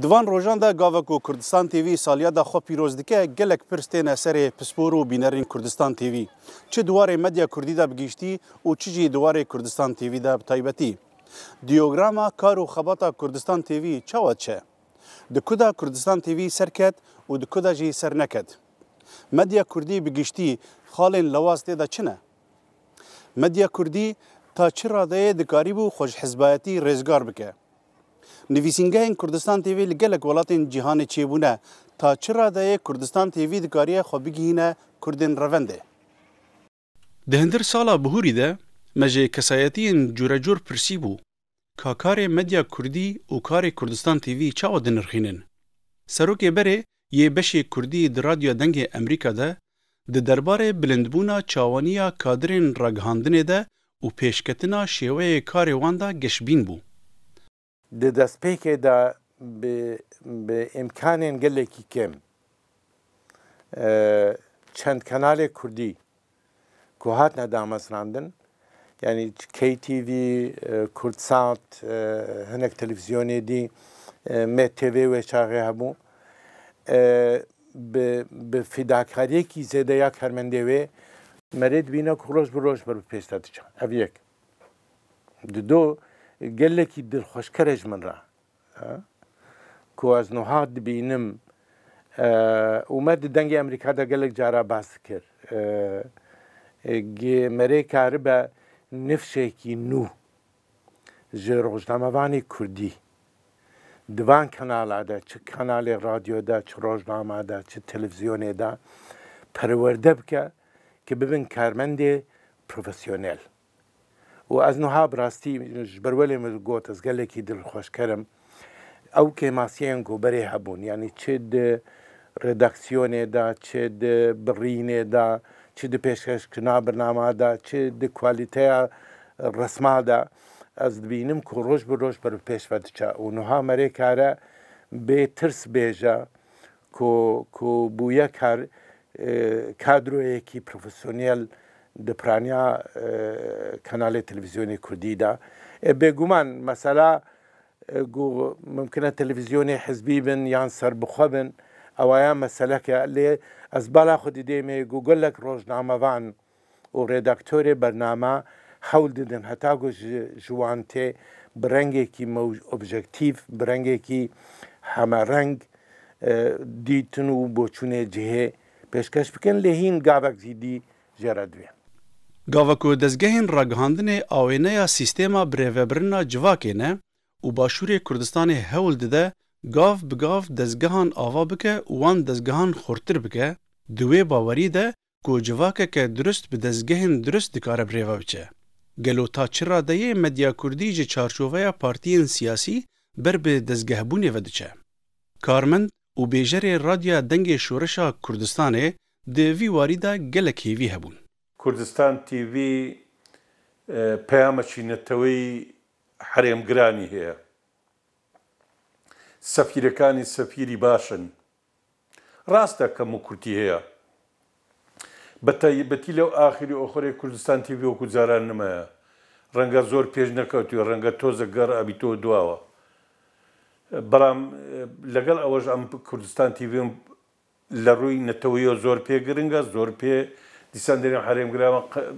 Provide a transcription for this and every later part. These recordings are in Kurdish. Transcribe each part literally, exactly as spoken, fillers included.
Di van rojan de gava ku Kurdistan T V saliyada xwe pîroz dike, gelek pirs têne serê pispor û bînerên Kurdistan T V. Çi di warê medya kurdî de bi giştî û çi jî di warê Kurdistan T V de bi taybetî. Diyograma kar û xebata Kurdistan T V çawa diçe? Di ku de Kurdistan T V serket û di ku de jî serneket? Medya kurdî bi giştî xalên lewaz tê de çi ne? Medya kurdî ta çi radeyê dikarîbû xwe ji hizbayetî rêzgar bike? Nivîsîngehên Kurdistan T V li gelek welatên cîhanê çêbûne. Ta çi radeyê Kurdistan T V dikariye xwe bigihîne kurdên revendê? Di hundir sala bihurî de me ji kesayetiyên curecur pirsîbû, ka karê medya kurdî û karê Kurdistan T V çawa dinirxînin? Serokê berê yê beşê kurdî di Radyoya Dengê Emerîka de di derbarê bilindbûna çawaniya kadirên ragihandinê de û pêşketina şêweyê karê wan de geşbîn bû. Di destpêkê de bi, bi îmkanên gelekî kêm, e, çend kanalê kurdî ku hatine damezrandin, yanî K T V, e, Kurdsat, e, hinek televîzyonê dî, e, M T V wê çaxê hebû, e, bi, bi fîdakariyekî zêde ya karmendê wê, me rê dibîne ku roj bi roj ber bi pêş de diçe. Ev yek. Dido, gelekî dilxweşker e ji min re, e, ku ez nuha dibînim, e, û me di Dengê Emerîka de gelek cara behs dikir. E, e, ge-, me rê karibe nifşekî nû ji rojnamevanê kurdî di van kanala de, çi kanalê radyo de, çi rojname de, çi televîzyonê de perwerde bike, ki bibin karmendê profesyonel. Û ez niha bi rastî ji ber welê min got, ez gelekî dilxweşker im. Ew kêmasiyên ku berê hebûn, yanî çi di redaksiyonê de, çi di birînê de, çi di pêşkêşkirina bernama de, çi di kwalîteya resma de, ez dibînim ku roj bi roj ber bi pêş ve diçe. Û niha me rê kare bê tirs bêje ku, ku bûye kar, e, kadroyekî profesyonel di piraniya, e, kanalê televîzyonê kurdî de. E, bêguman mesela, e, ku mimkin e televîzyonê hizbî bin yan serbixwe bin, ewa ya meseleke. Lê ez bala xwe didêmê ku gelek rojnamevan û redaktorê bername hewl didin heta ku ji, ji wan tê bi rengekî mew-, objektîf, bi rengekî hemereng, e, dîtin û boçûnê cihê pêşkeş bikin, lê hîn gavek zîdî jê re divê. Gava ku dezgehên ragihandinê awêneya sîstema birêvebirina civakê ne û Başûrê Kurdistanê hewl dide gav bi gav dezgehan ava bike û wan dezgehan xurtir bike, di wê bawerî de ku civakeke dirust bi dezgehên dirust dikare birêve biçe. Gelo ta çi radeyê medya kurdî ji çarçoveya partiyên siyasî ber bi dezgehbûnê ve diçe? Karmend û bêjerê Radyoya Dengê Şoreşa Kurdistanê di vî warî de gelek hêvî hebûn. Kurdistan T V, e, peyamekî neteweyî herêmgiranî heye. Sefîrekanî sefîrî baş in. Rast e, kemûkurtî heye. Bi taybetî lew axirî oxirê Kurdistan T V wekû caran nime ye. Renge zor pêş nekewtiyo, renge tozek ger ebîto duawa. Belam, e, legel ewe jî em Kurdistan T V li rûyê neteweyê zor pê giring e, zor pê dîsan derên herêmgiran e. Qe-,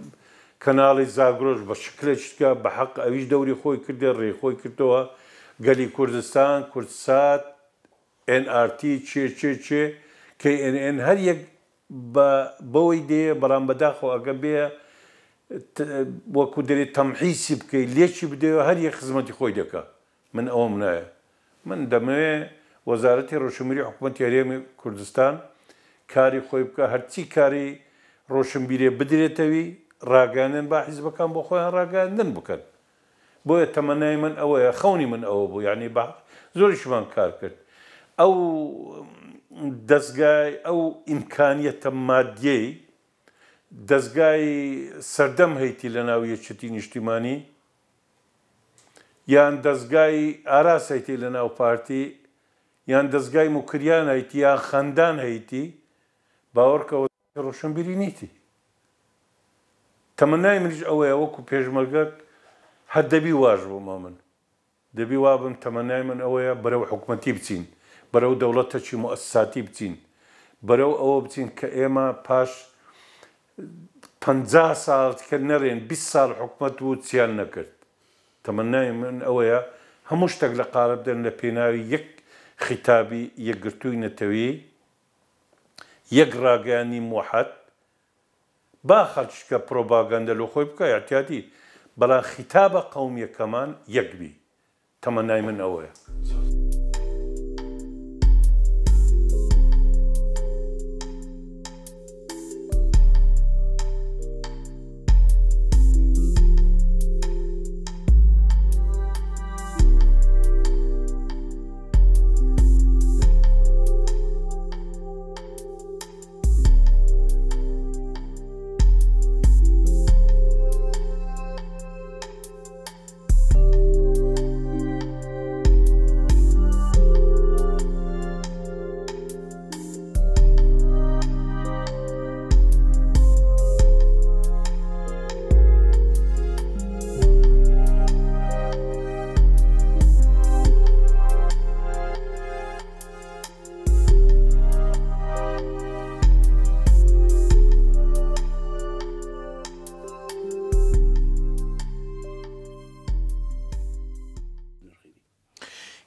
kanalê Zagroş bi şikilekî dike, bi heq ewî jî dewrê xwe kirdiye, rê xwe kirdiye. Gelî Kurdistan, Kurdsat, N R T, çê, çê, çê, K N N, her yek bi, bi wê dê, belam bedaxo ege bê, t-, wekû derê temhîsî bike, lê çî bidê, her yek xizmetî xwe dike. Min ew min e. Min demê Wezaretê Roşenbîrî Hikûmetê Herêmê Kurdistan karî xwe bike, her çî karî roşenbîrê bidirête wî, ragihandin ba hizbekan bo xwe yan ragihandin bikin. Boye temenayê min ew e, xewnî min ew bû. Yanî ba zor ji min kar kir. Ew dezgay, ew îmkaniyete madiyê, dezgayê serdem heytî li nav Yekîtî Nîştîmanî, yan dezgayê Aras heytî li nav partî, yan dezgayê Mukiryan heytî, yan Xendan heytî, bawer ke roşenbîrî nîtî. Temenayê min jî ew e, wekû pêşmergek hedebî waj bûma min. دەبی وا بم، تەمەنای من ئەوەیە بەرەو حکومەتی بچین، بەرەو دەوڵەتەکی موەسساتی بچین، بەرەو ئەوە بچین کە ئێمە پاش پەنجا ساڵ کە نەرێن، بیست ساڵ حکومەت بوو، چیان نەکرد. تەمەنای من ئەوەیە هەموو شتێک لە قاڵب دەن لە پێناوی یەک خیتابی یەکگرتووی نەتەوەیی، یەک ڕاگەیانی موحەد. با خەڵکیشکە پرۆپاگەندە لۆ خۆی بکە ئیعتیادی، بەڵام خیتابە قەومیەکەمان یەک بی. تەمەنای من ئەوەیە.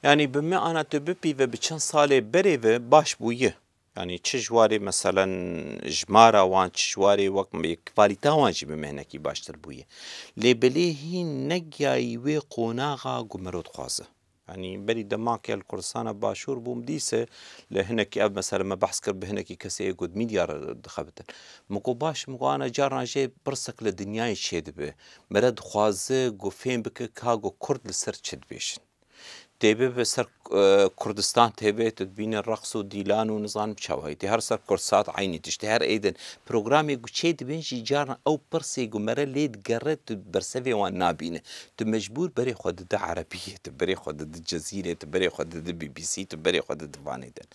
Yanî bi me ana tu bipîve bi çend salê berê ve baş bûye. Yanî çi ji warê meselen jimara wan, çi ji warê wek me-, kalîta wan jî bi me hinekî baştir bûye. Lê belê hîn negiyayî wê qonaxa ku mero dixwaze. Yanî berî demakê li Kurdistana Başûr bûm dîse li hinekî ev mesele me behs kir bi hinekî kesê ê ku di mîdya re dixebitin. Min got baş, min got ana carna jê pirsek li dinyayê çêdibe. Mere dixwaze ku fêm bike ka ku Kurd li ser çi dibêjin. Tê bibe ser, e, Kurdistan T V, tu dibîne reqs û dîlan û nizanim çawayî. Tê her ser Kurdsat eynî tişt. Tê her êdin programê ku çê dibin jî carna ew pirsê ku mere lê digere tu bersevê wan nabîne. Tu mecbûr berê xwe dide Erebiyê, tu berê xwe dide Cezîrê, tu berê xwe dide B B C, tu berê xwe dide vanê din.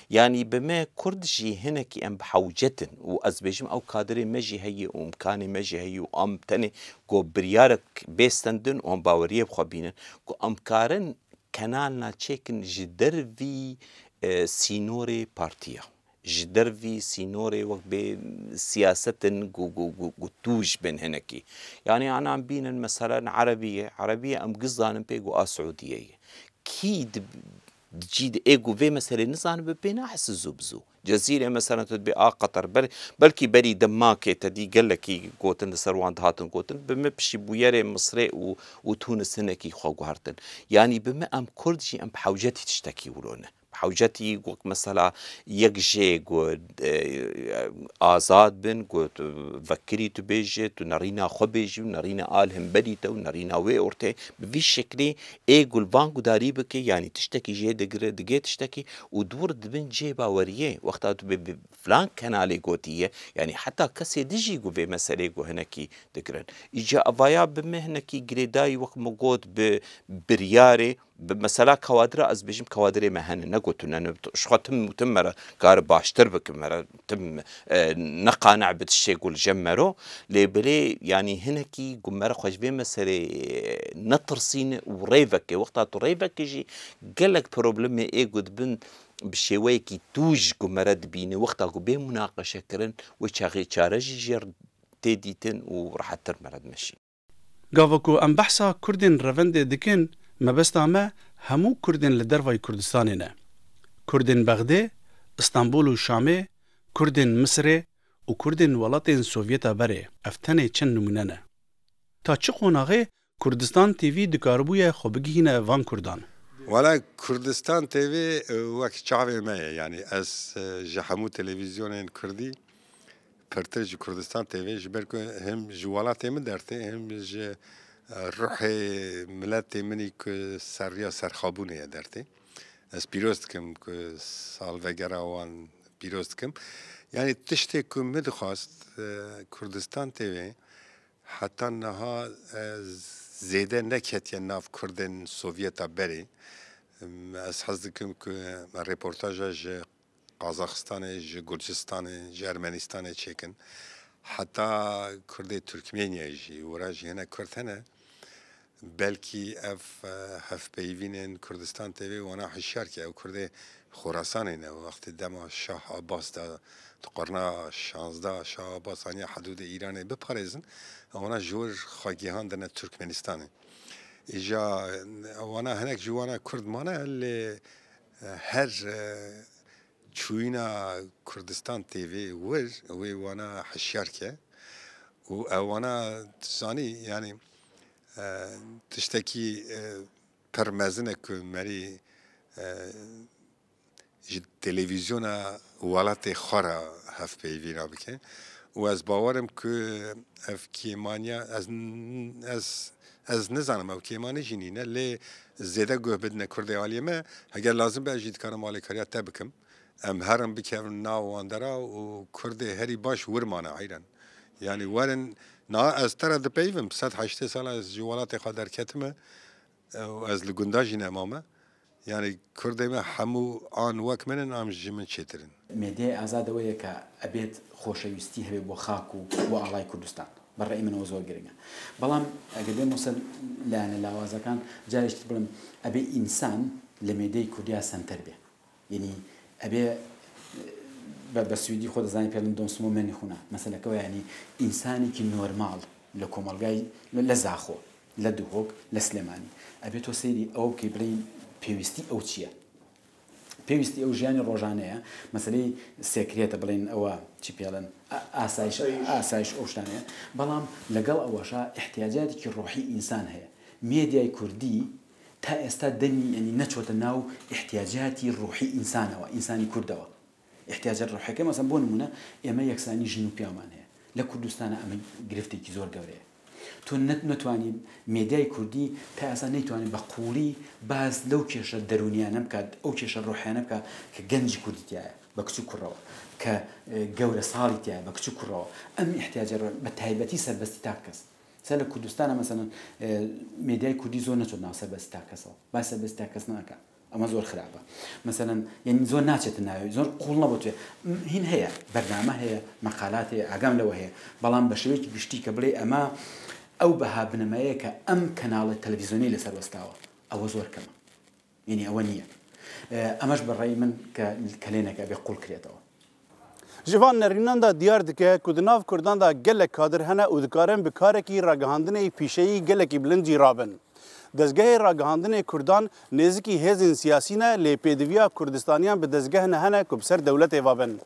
Yanî bi me Kurd jî hinekî em bi hewcet in û ez bêjim ew kadirê me jî heye û imkanê me jî heye û em tenê ku biryarek bê stendin û em baweriyê bi xwe bînin ku em karin kenalna çêkin ji dervî, e, sînorê partiya, ji dervî sînorê wek bê siyasetin ku, ku, ku, ku tûj bin hinekî. Yanî ana em bînin mesela Erebî ye, Erebî ye em gizanin pê ku a Siûdîye ye. Kî di, di cî de ê ku vê meselê nizanibe pê nahese zû bi zû. Cezîrê mesela tu dibê a Qeter, ber-, belkî berî demakê te dî gelekî gotin li ser wan dihatin gotin, bi me pişî bûyerê Misrê û, û Tunis hinekî xwe guhertin. Yanî bi me em Kurd jî em bi hewcetî tiştekî wilo ne. Bi hewcetî wek mesela yek jê ku, e, azad bin, ku tu vekirî tu bêjî, tu nerîna xwe bêjî û nerîna al hemberî te û nerîna wê ortê. Bi vî şeklî ê ku li van gudarî bike, yanî tiştekî jê digire, digê tiştekî û dûr dibin cihê baweriyê. Wexta tu bi, bi filan kenalê gotiye, yanî heta kesê dijî ku vê meselê ku hinekî digirin. Îca evaya bi me hinekî girêdayî wek min got bi biryarê, bi mesela kawadira ez bêjim kawadirê me hene, ne ku tune ne, ji xwe tim û tim me re kar baştir bikin, me re tim, e, ne qane bi tiştê ku li cem me ro. Lê belê, yanî hinekî ku me re xwe ji vê meselê, e, netirsîne û rê veke. Wexta tu rê veke jî gelek problemê ê ku dibin bi şêweyekî tûj ku me re dibîne. Wexta ku bê munaqeşe kirin, wê çaxê çare jî jê tê dîtin û rehettir me re dimeşîn. Gava ku em behsa Kurdên revendê dikin, mebesta me hemû Kurdên li dervayî Kurdistanê ne. Kurdên Bexdê, Stenbol û Şamê, Kurdên Misirê û Kurdên welatên Sovyeta berê, ev tenê çend nimûne ne. Ta çi qonaxê Kurdistan T V dikaribûye xwe bigihîne van Kurdan? Wela Kurdistan T V wek çavê me ye. Yanî ez ji hemû televîzyonên Kurdî pirtir ji Kurdistan T V, ji ber ku him ji welatê min dertê, him ji ruhê miletê min î ku ser riya serxabûnê ye dertê. Ez pîroz dikim ku salvegera wan pîroz dikim. Yanî tiştê ku min dixwast, e, Kurdistan T V heta niha, e, zêde neketiye nav Kurdên Sovyeta berê. Em, ez hez dikim ku me reportaja ji Qazaxistanê, ji Gurcistanê, ji Ermenistanê çêkin. Heta Kurdê Turkmeniyayê jî, wira jî hinek Kurd hene, Belkî ev, e, hevpeyvînên Kurdistan T V wana hişyar ke ew Kurdê Xorasanê ne. Wextê dema Şah Abbas de, di qurna şazdeh, Şah Abbas aniye hidûdê Îranê biparêzin, wana ji wir xwe gihandine Turkmenistanê. Îja, e, wana hinek ji wana Kurd mane, lê, e, her, e, çûyîna Kurdistan T V wir, wê wana hişyar ke. Û ew wana, tu zanî, yanî, e, tiştekî, e, pir mezin e ku merî, e, ji televîzyona welatê xwe re hevpeyvîna bike. Û ez bawer im ku ev kêmaniya, ez, ez, ez nizanim ew kêmanî jî nîne, lê zêde guh bidine Kurdê aliyê me, heger lazim be ez jî dikarim alîkariya te bikim. Em herin bikevin nav wan dera û Kurdê herî baş wir mane heyran. Yanî werin, na ez te re dipeyivim, sed heştê sala ez ji welatê xwe derketime, û ez li gunda jî nemame. Yanî Kurdê me hemû an wek min in, an ji min çêtir in. Medyaya azad ew ye ke ebêt xoşewîstî hebe bo xak û bo alay Kurdistan. Bi rey min ew zor giring e. Belam eger bêmo ser layene lawazekan, carê ji te bilim, ebê însan li medyayê Kurdiya semter bê. Yanî ebê, e, be, be swîdî xwe dizanî pêlin domsmo menî xûna. Meseleke we, yanî însanekî normal li komelgayê, li, li Zaxo, li Duhok, li Silêmanî. Ebê to seyrî ew bikî, bilên pêwîstî ew çi ye? Pêwîstî ew jiyanê rojane ye. Meseleyê sekiriyete, bilên ew çi pêlin, a, asayiş, asayiş ew ştane ye. Belam legel ew şa ihtiyacatîkî ruhî însan heye. Medyayê Kurdî ta êsta demî, yanî neçote nav ihtiyacatî ruhî însanewa, însanî Kurdewa. Îhtiyacatî ruhî ke, mesela bo nimûne, ême yeksanî jin û piyaman heye. Li Kurdistana eme giriftekî zor gewre ye. Tu net-, netwanî medyayê Kurdî ta êsta neytwanî bi qûlî baz lew kêşe derûniyane bika, ew kêşe ruhiyane bika ke gencî Kurdî tiya ye, bi kiçik kurewa, ke, e, gewre salî tiya ye, bi kiçik kurewa. Em îhtiyacê re bi taybetî serbestî tak kes. Ser li Kurdistana, meselen, e, medyayê Kurdî zor neço nav serbestî tak kes. Ba serbestî tak kes nake. Ema zor xirab e. Meselen, yanî zor naçete navê, zor qûl nebûtiye. Hîn heye, bername heye, meqalat heye, agam lewe heye. Belam bi şêwekî giştî ke bilê ema ew beha binemeye ke em kanalê televîzyonê li ser westawa. Ew zor kem e. Yanî ew niye. E, ema ji bi rey min ke kelêneke ebê qûl kirêtewe. Ji van nerînan de diyar dike ku di nav Kurdan de gelek kadir hene û dikarin bi karekî ragihandinê pîşeyî gelekî bilind jî rabin. Dezgehê ragihandinê Kurdan nêzikî hêzên siyasî ne, lê pêdiviya Kurdistaniyan bi dezgeh ne hene ku bi ser dewletê ve bin.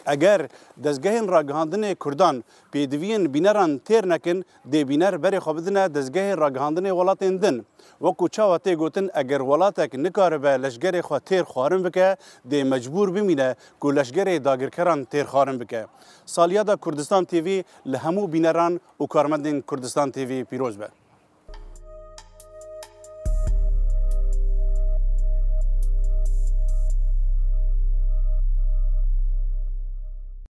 Eger dezgehên ragihandinê Kurdan pêdiviyên bîneran têr nekin, dê bîner berê xwe bidine dezgehê ragihandinê welatên din. Wekû çawa tê gotin, eger welatek nikaribe leşgerê xwe têr xwarin bike, dê mecbûr bimîne ku leşgerê dagirkeran têr xwarin bike. Saliyada Kurdistan T V li hemû bîneran û karmendên Kurdistan T V pîroz be.